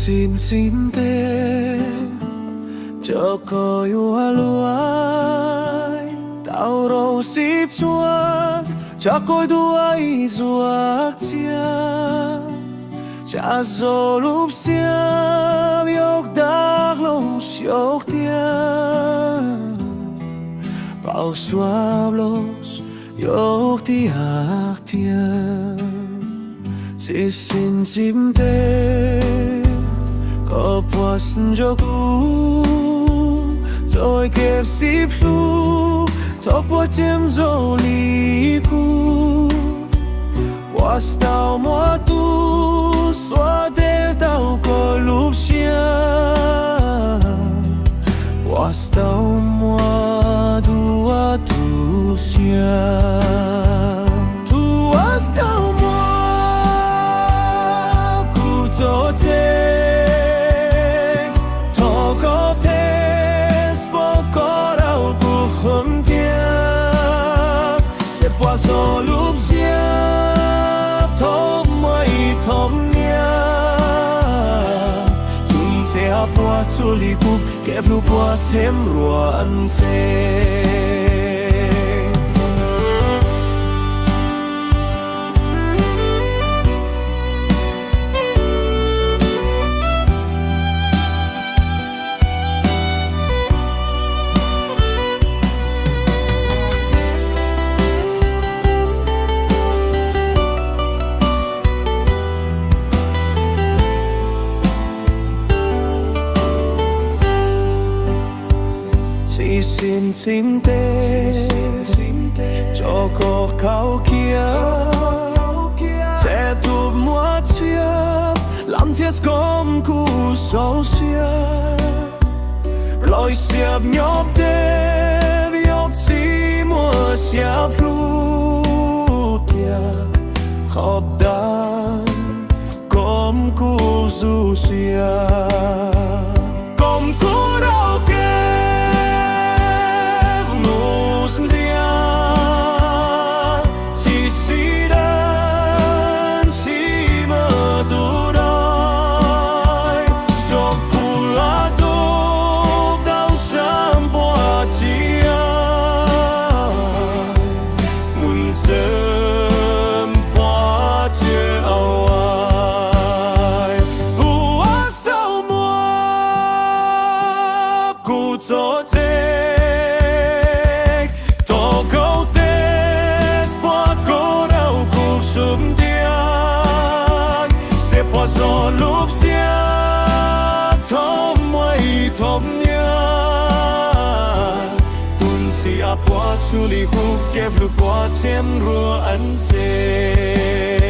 Txi txi ntev, cov koj yuav luag, tau rau sib tsuag, tsam koj dua ib zuag txiag, tsam zoo lub siab yuav dag los xyaum tiag, pab suav los yuav tiag tiag. Txi txi ntev, koj puas ntsia kuv, txoj kev sib hlub, txhob puas tsiab zoo li kuv. Puas tau muaj tus xuas tes tau koj lub siab, puas tau muaj tus uas tu siab, tus uas tau muab kuv tso tseg. Thov koj teb puas koj rau kuv qhov tiag, seb puas zoo lub siab thaum muaj ib thom niam, tus ntxhiab puas txuj li kuv, kev hlub puas txheeb ruam ntxhe. Txi txi ntev, tso koj khau kiag, txhaj tus muaj txiag, lam txiag kom kuv xaus siab. Plaub xiab nyob deb, yog tsis muaj xiab plhu tiag, qhov dag kom kuv zoo siab, kom kuv raug kev mus ntiag, tsis sib deev, tsis muaj tus dag, zoo kuv lam tub tau sab npua tsiaj, mus ntxeev npua tsiaj au ai, puas tau muab kuv tso tseg. Thov koj teb puas koj rau kuv xub ntiag, seb puas zoo lub siab thaum muaj ib thom niam, tus ntxhiab puas txuj li kuv, kev hlub puas txheeb ruam ntxhe.